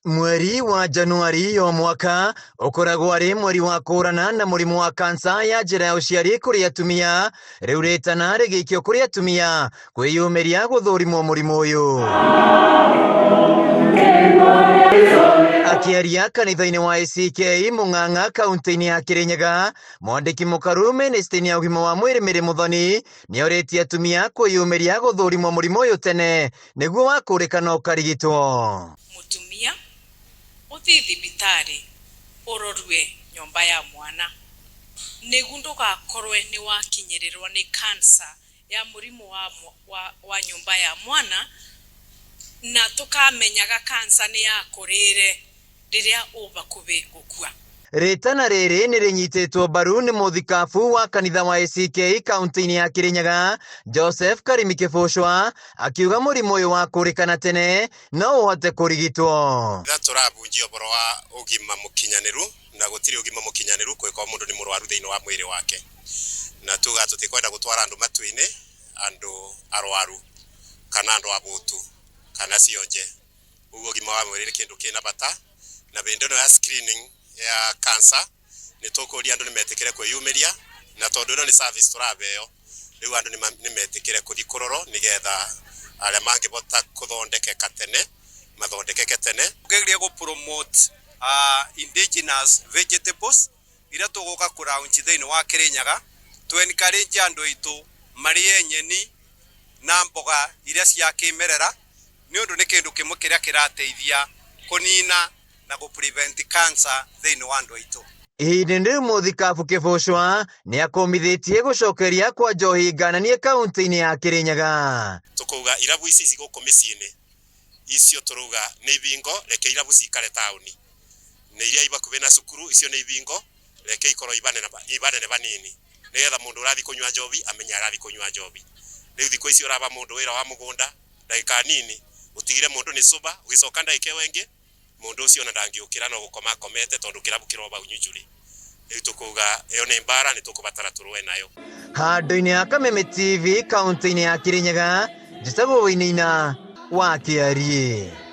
Mweri wa Januari o mwaka ũkoragwo arĩ mweri wa kũhũrana na mũrimũ wa kansa ya njĩra ya ũciari kũrĩ atumia. Rĩu rĩtana rĩgĩikio kũrĩ atumia kwĩyumĩria gũthũrimwo mũrimũ ũyũ. Akĩaria kanitha-inĩ wa ACK Mung'ang'a kaunti-inĩ ya Kirinyaga, mwandĩki mũkaru mĩnĩstĩ-inĩ ya ũgima wa mwĩrĩ Mary Muthoni nĩorĩtie atumia kwĩyumĩria gũthũrimwo mũrimũ ũyũ tene nĩguo wakũrĩkana ũkarigitwo. Mũtumia ũthiĩ thibitarĩ ũrorue nyũmba ya mwana nĩguo ndũgakorwe nĩ wakinyĩrĩrwo nĩ cancer ya mũrimũ wa nyũmba ya mwana, na tũkamenyaga cancer nĩ yakũrĩre rĩrĩa ũbakubĩ gũkua. Rĩtana rĩrĩ nĩ rĩnyitĩtwo mbaru nĩ mũthikabu wa kanitha wa ACK kaunti-inĩ ya Kirinyaga Joseph Karimi Kĩbũcwa, akiuga mũrimũ ũyũ wa kũrĩkana tene no ũhote kũrigitwo. Rĩrĩa tũrabunjia ũhoro wa ũgima mũkinyanĩru, na gũtirĩ ũgima mũkinyanĩru kũngĩkorwo mũndũ nĩ mũrwaru thĩinĩ wa mwĩrĩ wake, na tuga tũtikwenda gũtwara andũ matu-inĩ, andũ arwaru kana andũ abũtu kana cionje. Ũguo ũgima wa mwĩrĩ nĩ kĩndũ kĩna bata, na hĩndĩ ĩno ya screening ya cancer nĩ tũkũria andũ nĩ metĩkĩre kwĩyumĩria, na tondũ ĩno nĩ service tũrabeo, rĩu andũ nĩ metĩkĩre kũthiĩ kũrorwo nĩgetha arĩa mangĩhota kũthondekeka tene mathondekeke tene. Tũgerie gũ promote indigenous vegetables iria tũgũka kũ launch thĩinĩ wa Kirinyaga, tũ encourage andũ aitũ marĩe nyeni na mboga iria cia kĩmerera, nĩ ũndũ nĩ kĩndũ kĩmwe kĩrĩa kĩrateithia kũnina na gũ prevent cancer thĩinĩ wa andũ aitũ. Ihinda-inĩ rĩu mũthikabu Kĩbũcwa nĩ akũmithĩtie gũcokeria kwa njohi ngananie kaunti-inĩ ya Kirinyaga. Tũkauga irabu ici cigũkũ mĩciĩ-inĩ icio tũrauga nĩ ibingo, reke irabu cikare taũni, nĩ iria ibakuhĩ na cukuru icio nĩ ibingo, reke ikorwo ibanene banini nĩgetha mũndũ ũrathiĩ kũnyua njohi amenye arathiĩ kũnyua njohi. Rĩu thikũ ici ũraba mũndũ wĩra wa mũgũnda ndagĩka nini ũtigire mũndũ nĩ sober, ũgĩcoka ndagĩka ĩyo ĩngĩ mũndũ ũcio ona ndangĩũkĩra no gũkoma akomete tondũ kĩrabu kĩro bau nyunjurĩ. Rĩu tũkuga ĩyo nĩ mbara nĩ tũkũbatara tũrũe nayo. Handũ-inĩ ha Kameme TV kaunti-inĩ ya Kirinyaga, njĩtagwo Wainaina wa Kĩariĩ.